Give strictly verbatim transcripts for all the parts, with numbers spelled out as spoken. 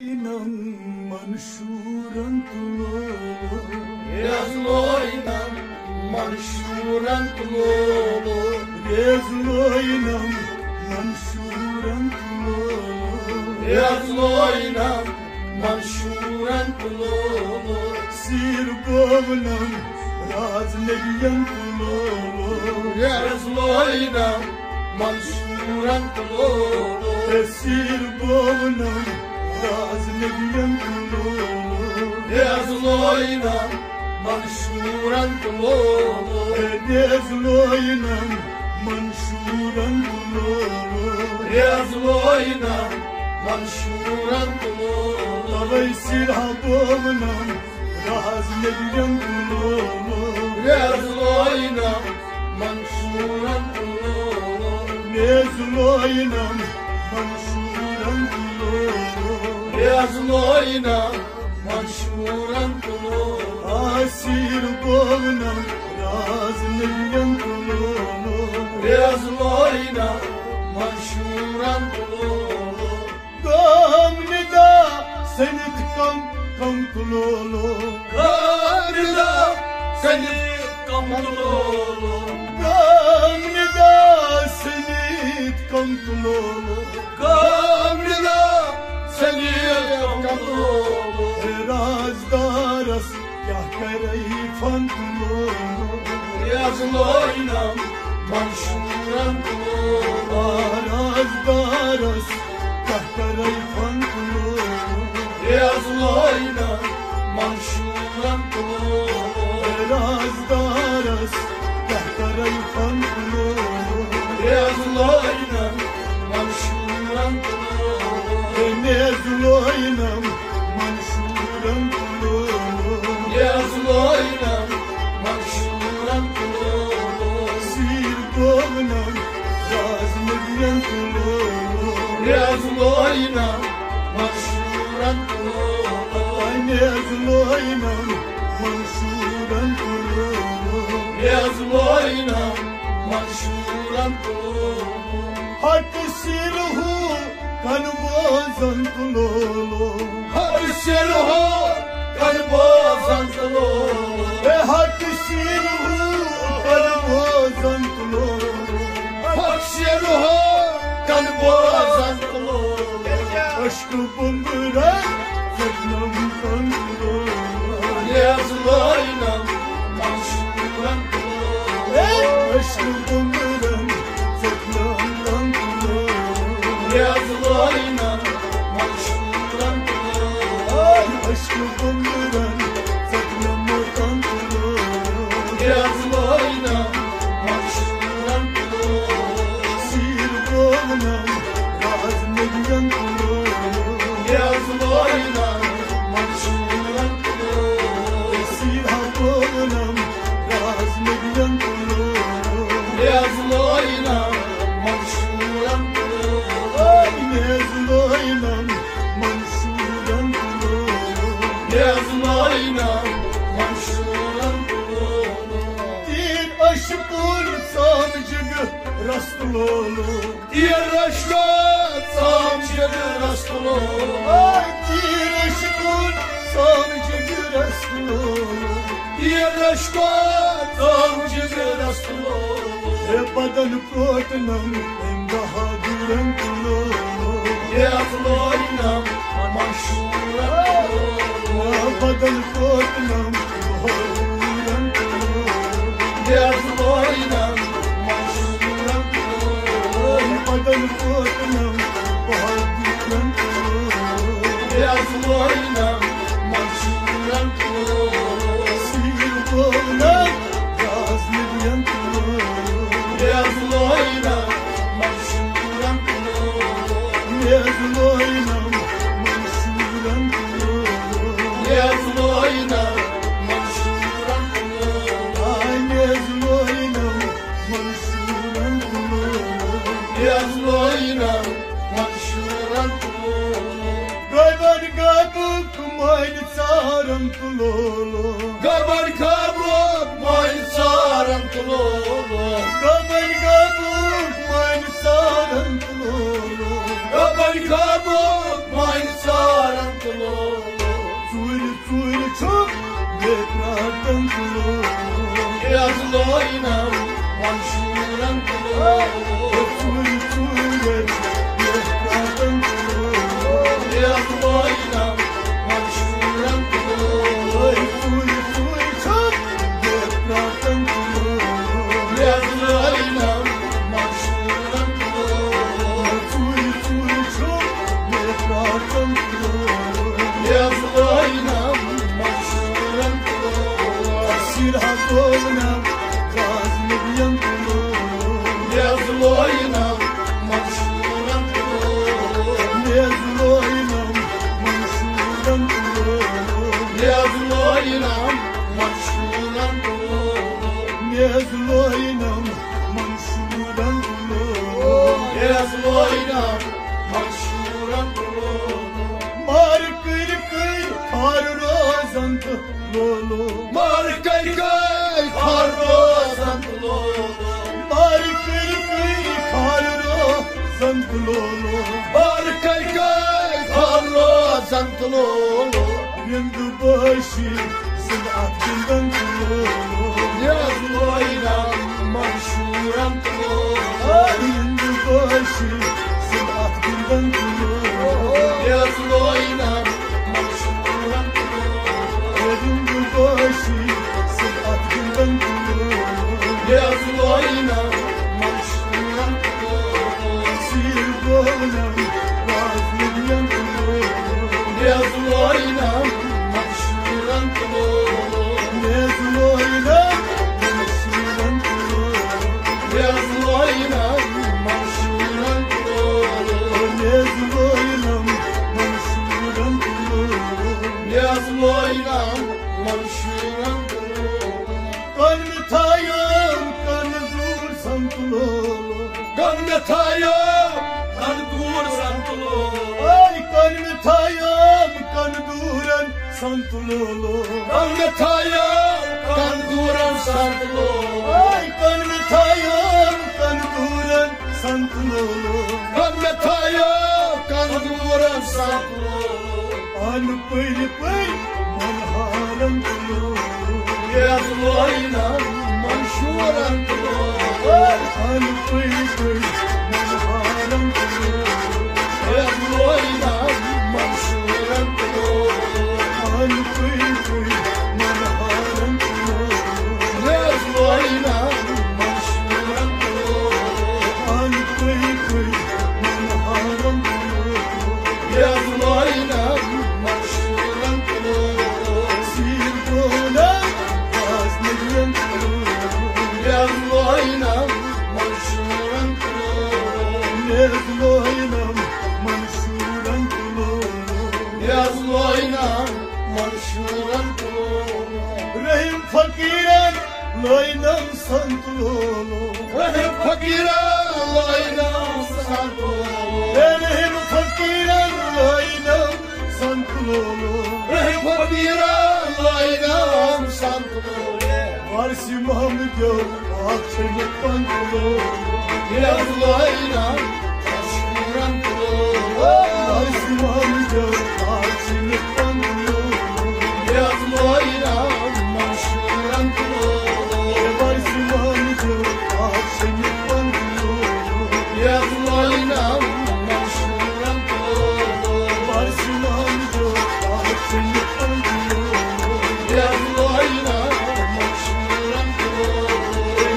لوینم منشورن تہٕ Lulu. Rays لوینم منشورن تہٕ Lulu. Rays لوینم منشورن تہٕ لولو۔ ریز لوینم منشورن تہٕ لولو۔ سیر بوونم راز نبین تہٕ لولو۔ ریز لوینم منشورن تہٕ لولو۔ سیر بوونم راز نبین تہٕ لولو۔ ریز لوینم منشورن تہٕ لولو۔ ریز لوینم منشورن تہٕ لولو۔ ریز لوینم منشورن تہٕ لولو۔ توے سیر بوونم راز نبین تہٕ لولو۔ ریز لوینم منشورن تہٕ لولو۔ ریز لوینم منشورن تہٕ لولو۔ ریز لوینم منشورن تہٕ لولو۔ آ سیر بوونم راز نبین تہٕ لولو۔ ریز لوینم منشورن تہٕ لولو۔ گام ندا سٔنِتھ کم کم تہٕ لولو۔ گام ندا سٔنِتھ کم تہٕ لولو۔ گام ندا سٔنِتھ کم تہٕ لولو۔ گام ندا سٔنِتھ کم تہٕ لولو۔ ہے رازدارس کیٛاہ کرے فن تہٕ لولو۔ ریز لوینم منشورن تہٕ لولو۔ آ رازدارس کیٛاہ کرے فن تہٕ لولو۔ ریز لوینم منشورن تہٕ لولو۔ رازدارس کیٛاہ کرے فن تہٕ لولو۔ ریز لوینم منشورن تہٕ لولو۔ ریز لوینم منشورن تہٕ لولو۔ ریز لوینم منشورن تہٕ لولو۔ سیر بوونم راز نبین تہٕ لولو۔ ریز لوینم منشورن تہٕ لولو۔ ریز لوینم منشورن تہٕ لولو۔ ریز لوینم منشورن تہٕ لولو۔ ہٹ سیر ہو کن بوزن تہٕ لولو۔ ہٹ سیر ہو کن بوزن تہٕ لولو۔ ہے ہٹ سیر ہو کن بوزن تہٕ لولو۔ ہٹ سیر ہو کن بوزن تہٕ لولو۔ عشق بُمبرن ژٔٹنم کن تہٕ لولو۔ ریز لوینم منشورن تہٕ لولو۔ عشق بُمبرن ژٔٹنم کن تہٕ لولو۔ ریز لوینم منشورن تہٕ لولو۔ عشق بُمبرن ژٔٹنم کن تہٕ لولو۔ ریز لوینم منشورن تہٕ لولو۔ سیر بوونم راز نبین تہٕ لولو۔ ریز لوینم منشورن تہٕ لولو۔ سیر بوونم راز نبین تہٕ لولو۔ ریز لوینم منشورن تہٕ لولو۔ ریز لوینم منشورن تہٕ لولو۔ ریز لوینم منشورن تہٕ لولو۔ تیر عشقن ژام جگر رس تہٕ لولو۔ تیر عشقن ژام جگر رس تہٕ لولو۔ آے تیر عشقن ژام جگر رس تہٕ لولو۔ تیر عشقن ژام جگر رس تہٕ لولو۔ ہے بدن پروٹنم امہِ بہادرن تہٕ لولو۔ ریز لوینم منشورن تہٕ لولو۔ بدن پروٹنم بہادرن تہٕ لولو۔ ریز لوینم منشورن تہٕ لولو۔ بدن پروٹنم بہادرن تہٕ لولو۔ ریز لوینم منشورن تہٕ لولو۔ سیر بوونم راز نبین تہٕ لولو۔ ریز لوینم منشورن تہٕ لولو۔ ریز لوینم منشورن تہٕ لولو۔ ریز لوینم منشورن تہٕ لولو۔ آے ریز لوینم منشورن تہٕ لولو۔ ریز لوینم منشورن تہٕ لولو۔ گبن گبُک مٲنۍ ژارن تہٕ لولو۔ گبن گبُک مٲنۍ ژارن تہٕ لولو۔ گبن گبُک مٲنۍ ژارن تہٕ لولو۔ گبن گبُک مٲنۍ ژارن مےٚ حظ لوینم منصوٗرن تہٕ لولو۔ مےٚ حظ لوینم منصوٗرن تہٕ لولو۔ مےٚ حظ لوینم منصوٗرن تہٕ لولو۔ مارٕ کٔرۍ کٔرۍ کھار روزن تہٕ لولو۔ مارٕ کٔرۍ کٔرۍ کھار روزن تہٕ لولو۔ مارٕ کٔرۍ کٔرۍ کھار روزن تہٕ لولو۔ مارٕ کٔرۍ کٔرۍ کھار روزن تہٕ لولو۔ رِنٛدٕ بٲشی سُنٛد اَتھ گِنٛدن تہٕ لولو۔ مےٚ حظ لوینم منصوٗرن تہٕ لولو۔ رِنٛدٕ بٲشی سُنٛد اَتھ گِنٛدن تہٕ لولو۔ مےٚ حظ لوینم منصوٗرن تہٕ لولو۔ رِنٛدٕ بٲشی سُنٛد اَتھ گِنٛدن تہٕ لولو۔ مےٚ حظ لوینم منصوٗرن تہٕ لولو۔ سیٖر گولم راز نبین تہٕ لولو۔ مےٚ حظ لوینم منصوٗرن تہٕ لولو۔ مےٚ حظ لوینم منصوٗرن تہٕ لولو۔ مےٚ حظ لوینم منصوٗرن تہٕ لولو۔ مےٚ حظ لوینم منصوٗرن تہٕ لولو۔ مےٚ حظ لوینم منصوٗرن تہٕ لولو۔ کن مےٚ تھایم کن دوٗر سنتہٕ لولو۔ کن مےٚ تھایم کن دوٗر سنتہٕ لولو۔ اے کن مےٚ تھایم کن دوٗرن سنتہٕ لولو۔ کن مےٚ تھایم کن دوٗرن سنتہٕ لولو۔ اے کن مےٚ تھایم کن دوٗرن سنتہٕ لولو۔ کن مےٚ تھایم کن دوٗرن سنتہٕ لولو۔ اَن پٔرۍ پٔرۍ من ہارن تہٕ لولو۔ مےٚ حظ لوینم منصوٗرن تہٕ لولو۔ اَن پٔرۍ پٔرۍ من ہارن تہٕ لولو۔ مےٚ حظ لوینم منصوٗرن تہٕ لولو۔ اَن پٔرۍ پٔرۍ من ہارن تہٕ لولو۔ مےٚ حظ لوینم منصوٗرن تہٕ لولو۔ اَن پٔرۍ پٔرۍ من ہارن تہٕ لولو۔ مےٚ حظ لوینم منصوٗرن تہٕ لولو۔ سیٖر گولم راز نبین تہٕ لولو۔ مےٚ حظ لوینم منصوٗرن تہٕ لولو۔ مےٚ حظ لوینم منصوٗرن تہٕ لولو۔ مےٚ حظ لوینم منصوٗرن تہٕ لولو۔ رحیم فقیرن لٲینم سنتہٕ لولو۔ رحیم فقیرن لٲینم سنتہٕ لولو۔ اے رحیم فقیرن لٲینم سنتہٕ لولو۔ رحیم فقیرن لٲینم سنتہٕ لولو۔ وارث محمد اکھ چھُنہٕ پنتہٕ لولو۔ مےٚ حظ لٲینم منصوٗرن تہٕ لولو۔ وارث محمد اکھ چھُنہٕ پنتہٕ لولو۔ مےٚ حظ لٲینم منصوٗرن تہٕ لولو۔ وارث محمد اکھ چھُنہٕ پنتہٕ لولو۔ مےٚ حظ لٲینم منصوٗرن تہٕ لولو۔ وارث محمد اکھ چھُنہٕ پنتہٕ لولو۔ مےٚ حظ لٲینم منصوٗرن تہٕ لولو۔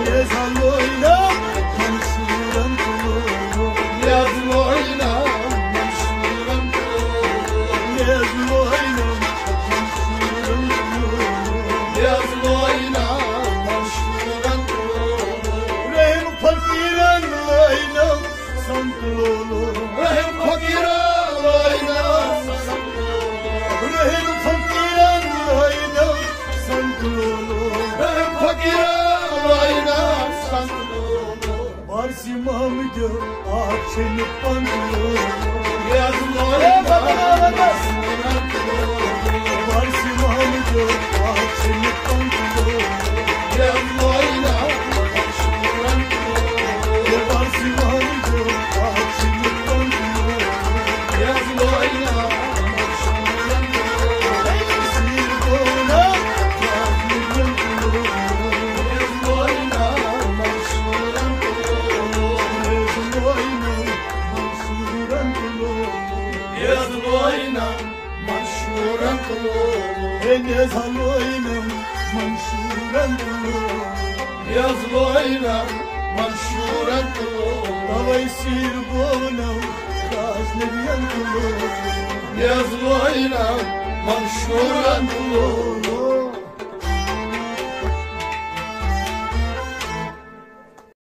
مےٚ حظ لٲینم منصوٗرن تہٕ لولو۔ مےٚ حظ لٲینم منصوٗرن تہٕ لولو۔ مےٚ حظ لٲینم منصوٗرن تہٕ لولو۔ مےٚ حظ لٲینم منصوٗرن تہٕ لولو۔ رحیم فقیرن لٲینم سنتہٕ لولو۔ رحیم فقیرن لٲینم سنتہٕ لولو۔ رحیم فقیرن لٲینم سنتہٕ لولو۔ رحیم فقیرن لٲینم سنتہٕ لولو۔ وارث محمد اکھ چھُنہٕ پنتہٕ لولو۔ مےٚ حظ لٲینم منصوٗرن تہٕ لولو۔ وارث محمد اکھ چھُنہٕ پنتہٕ لولو۔ مےٚ حظ لٲینم منصوٗرن تہٕ لولو۔ وارث محمد اکھ چھُنہٕ پنتہٕ لولو۔ مےٚ حظ لٲینم منصوٗرن تہٕ لولو۔ سیٖر گولم راز نبین تہٕ لولو۔ مےٚ حظ لٲینم منصوٗرن تہٕ لولو۔ مےٚ حظ لٲینم منصوٗرن تہٕ لولو۔ مےٚ حظ لٲینم منصوٗرن تہٕ لولو۔ ہے مےٚ حظ لٲینم منصوٗرن تہٕ لولو۔ مےٚ حظ لٲینم منصوٗرن تہٕ لولو۔ توے سیٖر گولم راز نبین تہٕ لولو۔ مےٚ حظ لٲینم منصوٗرن تہٕ لولو۔